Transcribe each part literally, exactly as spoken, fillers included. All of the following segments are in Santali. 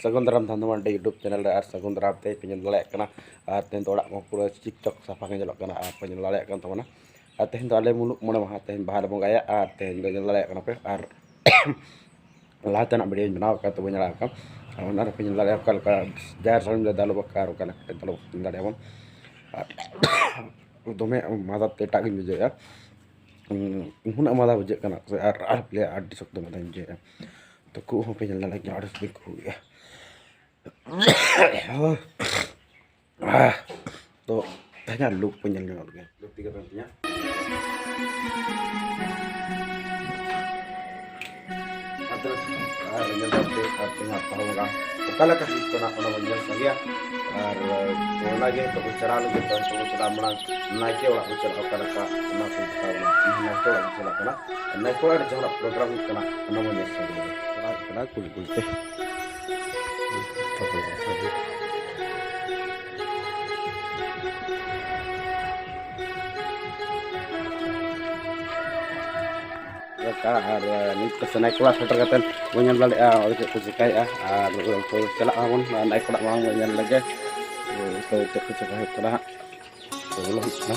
ᱥᱟᱹᱜᱩᱱ ᱫᱟᱨᱟᱢ ᱫᱷᱟᱱᱫᱟ ᱢᱟᱱᱰᱤ YouTube channel ᱨᱮ, ᱟᱨ ᱥᱟᱹᱜᱩᱱ ᱫᱟᱨᱟᱢ ᱛᱮ ᱯᱮ ᱧᱮᱞ ᱫᱟᱲᱮᱭᱟᱜ ᱠᱟᱱᱟ᱾ ᱟᱨ ᱛᱮᱦᱮᱧ ᱫᱚ ᱚᱲᱟᱜ ᱠᱚ ᱯᱩᱨᱟᱹ ᱪᱤᱠᱪᱚᱠ ᱥᱟᱯᱷᱟ ᱜᱮ ᱧᱮᱞᱚᱜ ᱠᱟᱱᱟ, ᱟᱨ ᱯᱮ ᱧᱮᱞ ᱫᱟᱲᱮᱭᱟᱜ ᱠᱟᱱ ᱛᱟᱵᱚᱱᱟ᱾ ᱟᱨ ᱛᱮᱦᱮᱧ ᱫᱚ ᱟᱞᱮ ᱢᱩᱞᱩᱜ ᱢᱚᱬᱮ ᱢᱟᱦᱟ, ᱛᱮᱦᱮᱧ ᱵᱟᱦᱟ ᱞᱮ ᱵᱚᱸᱜᱟᱭᱟ᱾ ᱟᱨ ᱛᱮᱦᱮᱧ ᱫᱚ ᱧᱮᱞ ᱫᱟᱲᱮᱭᱟᱜ ᱠᱟᱱᱟ ᱯᱮ, ᱟᱨ ᱞᱟᱦᱟ ᱛᱮᱱᱟᱜ video ᱧ ᱵᱮᱱᱟᱣ ᱟᱠᱟᱫ ᱛᱚ ᱵᱟᱹᱧ ᱟᱲᱟᱜ ᱟᱠᱟᱫ᱾ ᱟᱨ ᱚᱱᱟ ᱨᱮᱯᱮ ᱧᱮᱞ ᱫᱟᱲᱮᱭᱟᱜᱼᱟ ᱚᱠᱟ ᱞᱮᱠᱟ ᱡᱟᱦᱮᱨ ᱥᱟᱹᱲᱤᱢ ᱞᱮ ᱫᱟᱞᱚᱵ ᱟᱠᱟᱫ ᱟᱨ ᱚᱠᱟ ᱞᱮᱠᱟ ᱫᱟᱞᱚᱵ ᱧᱮᱞ ᱫᱟᱲᱮᱭᱟᱵᱚᱱ᱾ ᱟᱨ ᱫᱚᱢᱮ ᱢᱟᱫᱟ ᱛᱮ ᱮᱴᱟᱜ ᱜᱤᱧ ᱵᱩᱡᱷᱟᱹᱣᱮᱫᱼᱟ᱾ ᱩᱱᱟᱹᱜ ᱢᱟᱫᱟ ᱵᱩᱡᱷᱟᱹᱜ ᱠᱟᱱᱟ ᱥᱮ, ᱟᱨ ᱟᱨ ᱯᱞᱮ ᱟᱹᱰᱤ ᱥᱚᱠᱛᱚ ᱢᱟᱫᱟᱧ ᱵᱩᱡᱷᱟᱹᱣᱮᱫᱼᱟ᱾ ᱛᱚ ᱠᱷᱩᱜ ᱦᱚᱸᱯᱮ ᱧᱮᱞ ᱫᱟᱲᱮᱭᱟᱜ ᱠᱟᱱᱟ, ᱟᱹᱰᱤ ᱥᱚᱠᱛᱚᱧ ᱠᱷᱩᱜ ᱮᱫᱼᱟ᱾ ᱛᱚ ᱛᱮᱦᱮᱧᱟᱜ look ᱠᱚ ᱧᱮᱞ ᱧᱚᱜ ᱞᱮᱜᱮ᱾ ᱞᱩᱠ ᱛᱮᱜᱮ ᱛᱟᱦᱮᱱ ᱛᱤᱧᱟ᱾ ᱟᱨ ᱛᱚᱵᱮ, ᱟᱨ ᱧᱮᱞ ᱠᱟᱛᱮ, ᱟᱨ ᱛᱮᱦᱮᱧᱟᱜ ᱵᱟᱦᱟ ᱵᱚᱸᱜᱟ ᱚᱠᱟ ᱞᱮᱠᱟ ᱦᱩᱭᱩᱜ ᱠᱟᱱᱟ, ᱚᱱᱟ ᱵᱚᱱ ᱧᱮᱞ ᱥᱟᱸᱜᱮᱭᱟ᱾ ᱟᱨ ᱚᱱᱟᱜᱮ ᱛᱚᱵᱮ ᱪᱟᱞᱟᱣ ᱞᱟᱹᱜᱤᱫ ᱫᱚ, ᱛᱚᱵᱮ ᱪᱟᱞᱟᱣ ᱢᱟᱲᱟᱝ ᱱᱟᱭᱠᱮ ᱚᱲᱟᱜ ᱵᱚᱱ ᱪᱟᱞᱟᱜᱼᱟ, ᱚᱠᱟ ᱞᱮᱠᱟ ᱚᱱᱟ ᱠᱚ ᱫᱮᱠᱷᱟᱣ ᱵᱚᱱᱟ᱾ ᱤᱧ ᱱᱟᱭᱠᱮ ᱚᱲᱟᱜ ᱤᱧ ᱪᱟᱞᱟᱜ ᱠᱟᱱᱟ, ᱱᱟᱭᱠᱮ ᱚᱲᱟᱜ ᱨᱮ ᱡᱟᱦᱟᱱᱟᱜ program ᱦᱩᱭᱩᱜ ᱠᱟᱱᱟ, ᱚᱱᱟ ᱵᱚᱱ ᱧᱮᱞ ᱥᱟᱸᱜᱮᱭᱟ᱾ ᱪᱟᱞᱟᱜ ᱠᱟᱱᱟ ᱠᱩᱞ ᱠᱩᱞ ᱛᱮ᱾ ᱟᱨ ᱱᱤᱛ ᱠᱚ ᱥᱮᱱᱟᱭ ᱠᱚᱲᱟ ᱥᱮᱴᱮᱨ ᱠᱟᱛᱮ ᱵᱚᱱ ᱧᱮᱞ ᱫᱟᱲᱮᱭᱟᱜᱼᱟ ᱚᱸᱰᱮ ᱪᱮᱫ ᱠᱚ ᱪᱤᱠᱟᱹᱭᱮᱫᱼᱟ᱾ ᱟᱨ ᱩᱱᱠᱩ ᱪᱟᱞᱟᱜ ᱟᱵᱚᱱ ᱱᱟᱭᱠᱮ ᱚᱲᱟᱜ ᱢᱟᱲᱟᱝ ᱵᱚᱱ ᱧᱮᱞ ᱞᱮᱜᱮ ᱩᱱᱠᱩ ᱪᱮᱫ ᱠᱚ ᱪᱤᱠᱟᱹ ᱦᱩᱭᱩᱜ ᱠᱟᱱᱟ ᱦᱟᱸᱜ᱾ ᱛᱚ ᱵᱚᱞᱚ ᱦᱩᱭᱩᱜ ᱠᱟᱱᱟ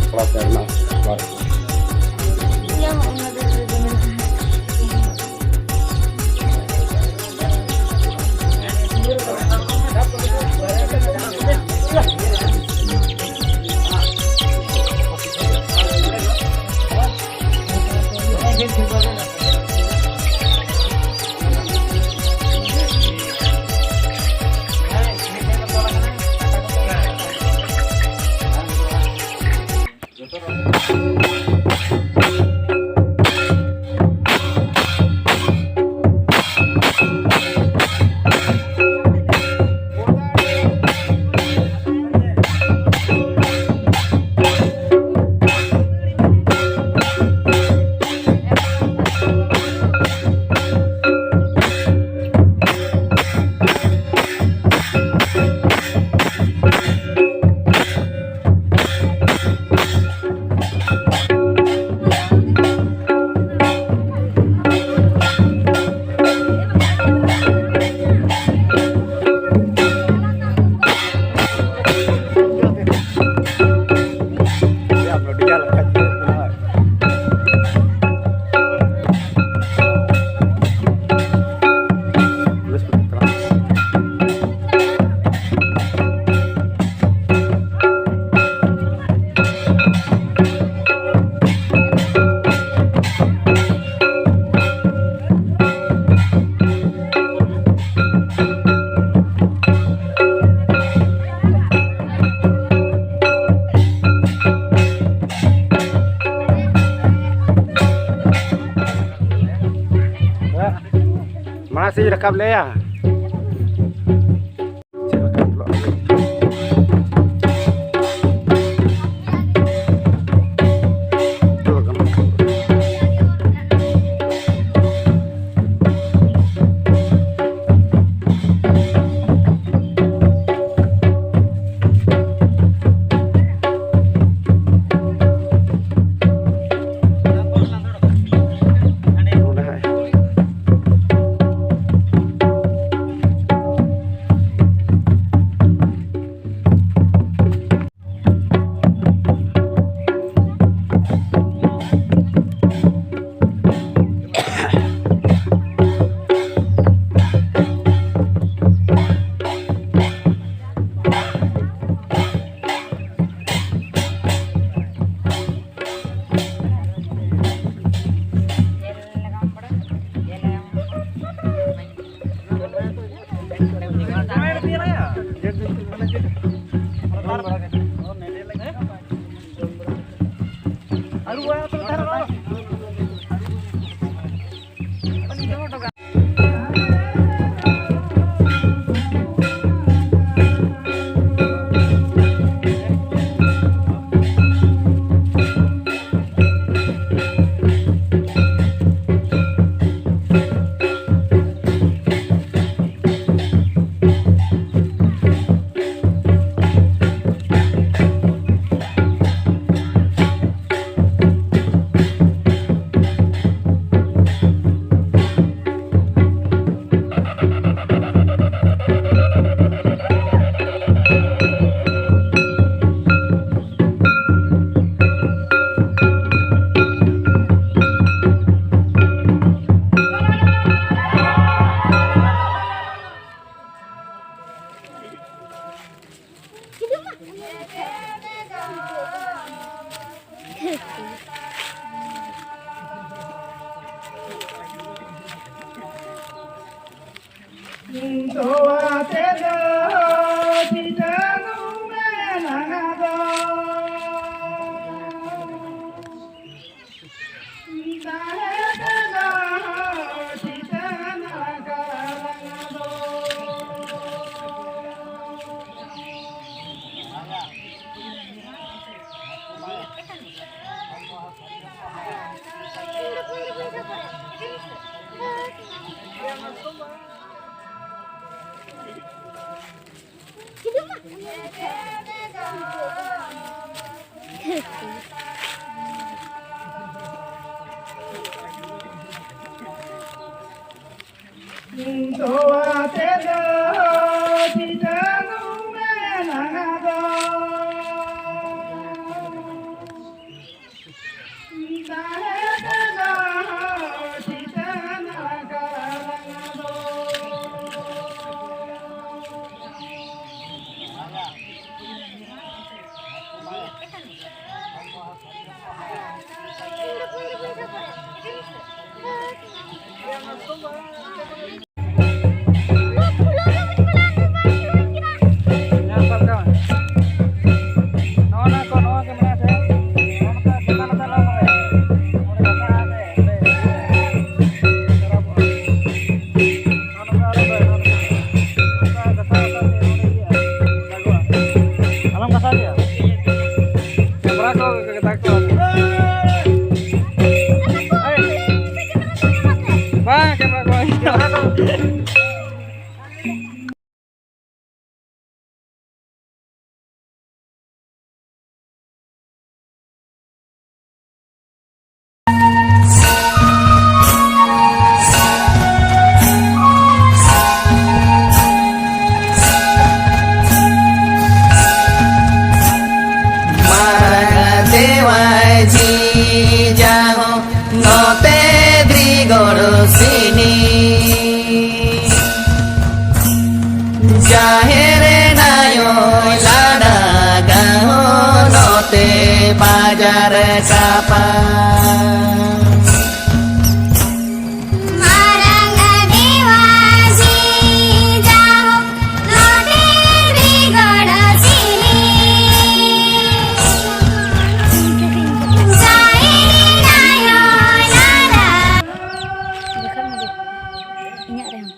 ᱠᱚᱲᱟ ᱠᱚ ᱨᱮᱱᱟᱜ ᱚᱲᱟᱜ᱾ ᱨᱟᱠᱟᱵ ᱞᱮᱭᱟ᱾ ᱪᱮᱫ ᱞᱮᱠᱟ ᱧᱮᱞᱚᱜᱼᱟ? ᱛᱚᱣᱟ ᱛᱮᱫᱚ ᱪᱤᱴᱟᱹ ᱱᱩᱢᱮ ᱞᱟᱸᱜᱟ ᱫᱚ᱾ ᱛᱟᱦᱮᱸ ᱛᱮᱫᱚ ᱪᱤᱴᱟᱹ ᱱᱟᱜᱟᱨ᱾ ᱟᱞᱚᱢ ᱜᱷᱟᱥᱟᱣ ᱜᱮᱭᱟ᱾ ᱠᱮᱢᱨᱟ ᱠᱚ ᱜᱮᱫᱟ ᱠᱚ᱾ ᱵᱟᱝ, ᱠᱮᱢᱨᱟ ᱠᱚ ᱵᱟᱝ᱾ ᱢᱟᱨᱟᱝ ᱫᱮᱣᱟᱭ ᱡᱤ ᱡᱟᱦᱚ ᱱᱚᱛᱮ ᱫᱨᱤᱜᱚᱲ ᱥᱤᱱᱤ᱾ ᱡᱟᱦᱮᱨ ᱱᱟᱭᱚ ᱞᱟᱰᱟ ᱜᱟᱶ ᱱᱚᱛᱮ ᱵᱟᱡᱟᱨ ᱪᱟᱯᱟ᱾ ᱢᱟᱨᱟᱝ ᱫᱮᱣᱟ ᱡᱤ ᱡᱟᱦᱚ ᱱᱚᱛᱮ ᱫᱨᱤᱜᱚᱲ ᱥᱤᱱᱤ᱾ ᱡᱟᱦᱮᱨ ᱱᱟᱭᱚ ᱞᱟᱰᱟ᱾ ᱤᱧᱟᱹᱜ ᱨᱮᱦᱚᱸ᱾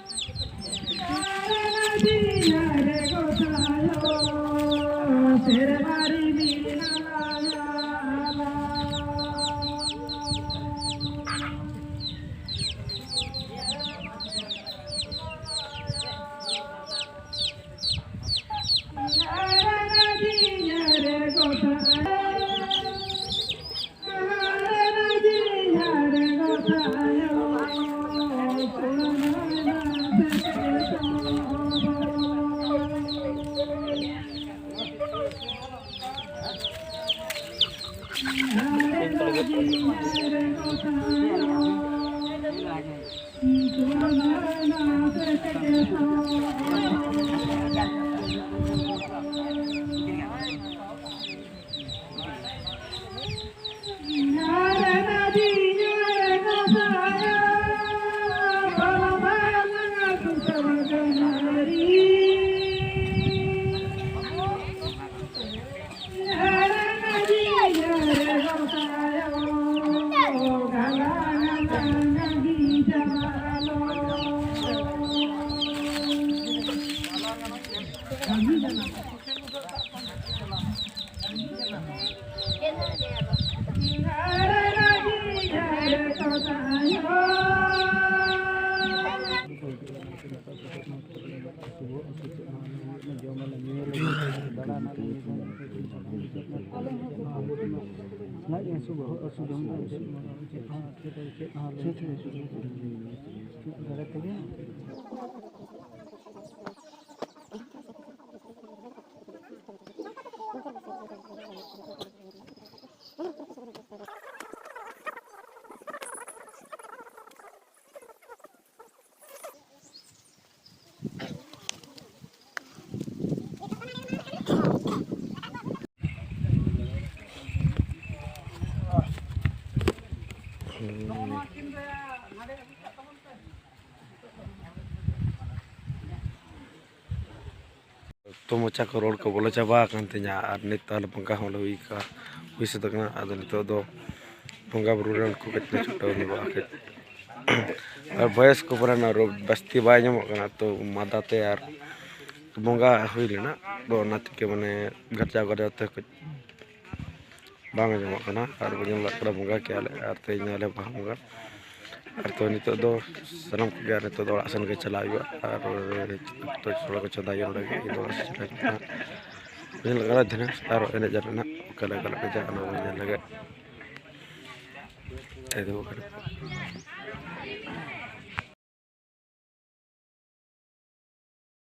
ᱞᱟᱡ ᱦᱟᱹᱥᱩ, ᱵᱚᱦᱚᱜ ᱦᱟᱹᱥᱩ, ᱡᱚᱢ ᱫᱚ ᱪᱮᱫ ᱦᱚᱸ, ᱪᱮᱫ ᱦᱚᱸ, ᱪᱮᱫ ᱦᱚᱸ ᱫᱟᱲᱮ ᱛᱮᱜᱮ᱾ ᱛᱚ ᱢᱚᱪᱟ ᱠᱚ ᱨᱚᱲ ᱠᱚ ᱵᱚᱞᱚ ᱪᱟᱵᱟ ᱟᱠᱟᱱ ᱛᱤᱧᱟ, ᱟᱨ ᱱᱤᱛ ᱛᱟᱦᱞᱮ ᱵᱚᱸᱜᱟ ᱦᱚᱸᱞᱮ ᱦᱩᱭ ᱠᱟᱜᱼᱟ, ᱦᱩᱭ ᱥᱟᱹᱛ ᱟᱠᱟᱱᱟ᱾ ᱟᱫᱚ ᱱᱤᱛᱚᱜ ᱫᱚ ᱵᱚᱸᱜᱟ ᱵᱩᱨᱩ ᱨᱮ ᱩᱱᱠᱩ ᱠᱟᱹᱡ ᱞᱮ ᱪᱷᱩᱴᱟᱹᱣ ᱧᱚᱜᱚᱜᱼᱟ ᱠᱟᱹᱡ᱾ ᱟᱨ ᱵᱚᱭᱮᱥ ᱠᱚ ᱯᱚᱨᱮ ᱱᱟ ᱨᱳᱜᱽ ᱡᱟᱹᱥᱛᱤ ᱵᱟᱭ ᱧᱟᱢᱚᱜ ᱠᱟᱱᱟ, ᱛᱚ ᱢᱟᱫᱟ ᱛᱮ ᱟᱨ ᱵᱚᱸᱜᱟ ᱦᱩᱭ ᱞᱮᱱᱟ, ᱛᱚ ᱚᱱᱟ ᱛᱮᱜᱮ ᱢᱟᱱᱮ ᱜᱟᱨᱡᱟᱣ ᱜᱟᱨᱡᱟᱣ ᱛᱮ ᱠᱟᱹᱡ ᱵᱟᱝ ᱟᱸᱡᱚᱢᱚᱜ ᱠᱟᱱᱟ᱾ ᱟᱨ ᱵᱚᱱ ᱧᱮᱞ ᱫᱟᱲᱮᱭᱟᱜ ᱠᱟᱱᱟ ᱵᱚᱸᱜᱟ ᱠᱮᱜᱼᱟ ᱞᱮ, ᱟᱨ ᱛᱮᱦᱮᱧ ᱟᱞᱮ ᱵᱟᱦᱟ ᱵᱚᱸᱜᱟ᱾ ᱟᱨ ᱛᱚ ᱱᱤᱛᱚᱜ ᱫᱚ ᱥᱟᱱᱟᱢ ᱠᱚᱜᱮ ᱟᱨ ᱱᱤᱛᱚᱜ ᱫᱚ ᱚᱲᱟᱜ ᱥᱮᱱ ᱜᱮ ᱪᱟᱞᱟᱜ ᱦᱩᱭᱩᱜᱼᱟ᱾ ᱟᱨ ᱛᱚ ᱥᱚᱲᱚ ᱠᱚ ᱪᱚᱸᱫᱟ ᱦᱩᱭᱩᱜᱼᱟ ᱱᱚᱰᱮ ᱜᱮ, ᱤᱧ ᱫᱚ ᱚᱲᱟᱜ ᱥᱮᱫ ᱪᱟᱞᱟᱜ ᱦᱩᱭᱩᱜᱼᱟ᱾ ᱧᱮᱞ ᱠᱟᱱᱟ ᱫᱷᱤᱱᱟᱹᱝ ᱟᱨᱚ ᱮᱱᱮᱡ ᱨᱮᱱᱟᱜ ᱚᱠᱟ ᱞᱮᱠᱟ ᱞᱮ ᱮᱱᱮᱡᱟ, ᱚᱱᱟ ᱵᱚᱱ ᱧᱮᱞ ᱞᱮᱜᱮ᱾ ᱮᱛᱚᱦᱚᱵ ᱠᱟᱱᱟ᱾